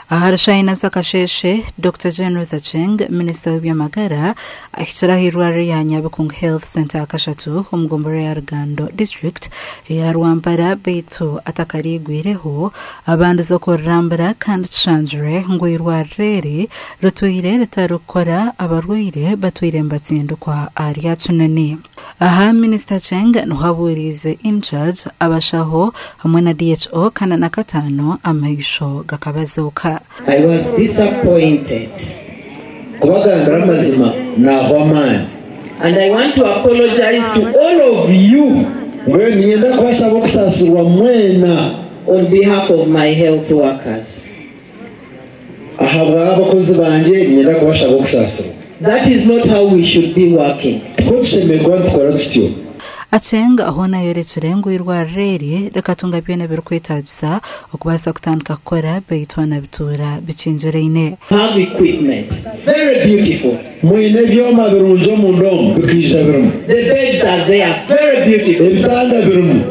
Ahari shaaha ina z'akasheeshe, Dokita Jane Ruth Aceng, Minisita w'eby'amagara ahikire ah'eirwariro erya Nyabikungu Health Centre ahakashatu omu gomborora ya Rugando District eya Rwampara beitu atakariigwireho abandize kurirambura kandi kishangirwe ngu eirwariro eri ritwire ritarikukora abarwaire batwire nibatsindikwa ahari Kinoni. Aha Minisita Aceng niho abuuriize Incharge, abashaho hamwe na DHO kandi n'akataano amaisho gakabazooka. I was disappointed. Kubagambira amazima naahwa amaani. And I want to apologize to all of you. Mbwenu niinyenda kubashaba okusaasirwa mwena. On behalf of my health workers. Ahabw'abakozi bangye niinyenda kubashaba okusaasirwa. That is not how we should be working. Tikwo tushemereire kuba nitukora tutyo. Aceng hoona ayorekire ngu eirwariro eri rikatunga byona ebirikwetaagisa okubaasa kutandika kukora beitu hoona bituura bikingiraine. Have equipment. Very beautiful. Mwine ebyoma birungi omunda omu, bikaija birimu. The beds are there. Very beautiful. Ebitanda birimu.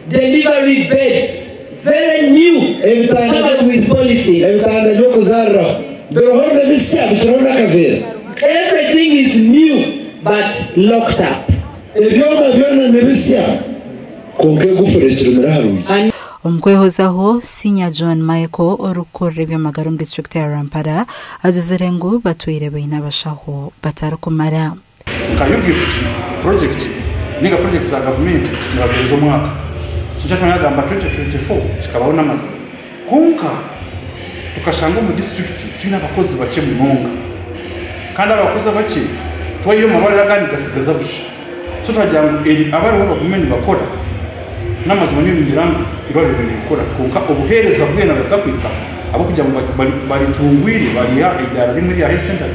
Delivery beds. Very new. Ebitanda Covered with polythene. Ebitanda by'okuzaariraho biriho n'ebisya bikiriho n'akaveera. Everything is new but locked up. Ebyoma byona ni bisya, kwonka egufuri ekirumire aha rwigi. And. Omu kwehozaho, Senior John Michael orikukurira eby'amagara omu disiturikiti ya Rwampara agizire ngu batwire baine abashaho batarikumara. Nka UGIFT purojekiti ninga purojekiti za gavumenti nibaziheereza omwaka. Nikyo kyatuma yagamba 2024 kikabaho n'amazima. Kwonka tukashanga omu disiturikiti twine abakozi bakye munonga kandi abo abakozi abakye twaiha omu marwariro agandi gasigaza busha. So twagira ngu eri abariho bagume nibakora. N'amazima nyowe ningira ngu eirwariro ribaire nirikora kwonka obuheereza bwena butakwika ahabw'okugira ngu baritungwire bariiha aha idaara rimwe erya Health Centre 2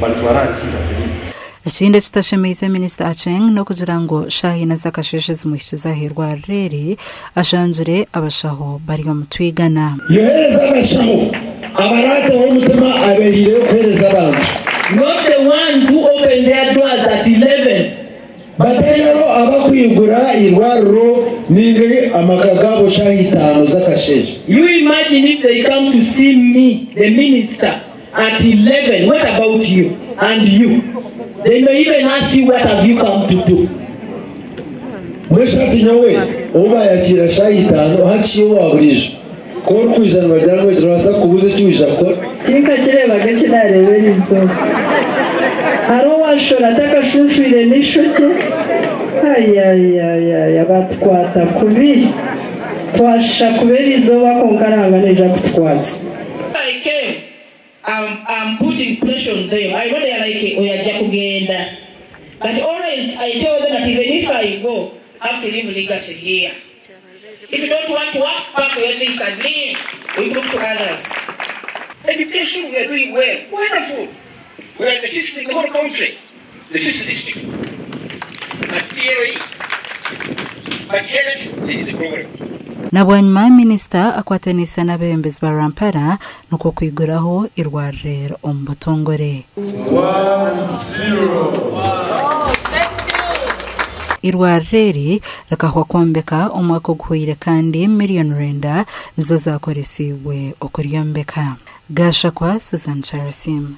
baritwara aha Health Centre 3. Ekindi ekitashemeise Minisita Aceng n'okugira ngu shaaha ina z'akasheeshe zimuhikize aha irwariro eri, ashangire abashaho bari omu twigana. Yohereza abashaho abaraateho omutima abeehaireyo kuheereza abantu. Not the ones who open their doors at 11. Batari abo abakwigura eirwariro nainga amaka gaabo shaaha itaano z'akasheeshe. You imagine if they come to see me, the minister, at 11, what about you and you? They may even ask you what have you come to do? Mbwenu hati nyowe ou baayakiira shaaha itaano hakye owa buriijo, ku orikwija nibagira ngu egi noobaasa kukubuuza eki waija kukora. Tinkakireebaga eki naareeba eri izooba. Hariho owaashora atakashunshwire n'eishokye. Ayayayaya baatukwata kubi. Twashisha kubi eri izooba kwonka Ruhanga naija kutukwatsa. I came, I'm, I'm putting pressure on them. I know they are like, oyo ajja kugenda. But always I tell them that even if I go, I have to leave legacy here. If you don't want to work, pack your things and leave. We look to others. Education, we are doing well. Wonderful. We are the fifth in the whole country, the fifth district. But PLE, but yes, there is a problem. Na bwanyima minisita akwataniise n'abeebembezi ba Rwampara nikwo kwiguraho eirwariro omu butongore. Eirwariro eri rikahwa kwombeka omwaka oguhweire kandi miriyoni rwenda nizo zaakoresiibwe okuryombeka. Gashakwa Susan Kyarisiima.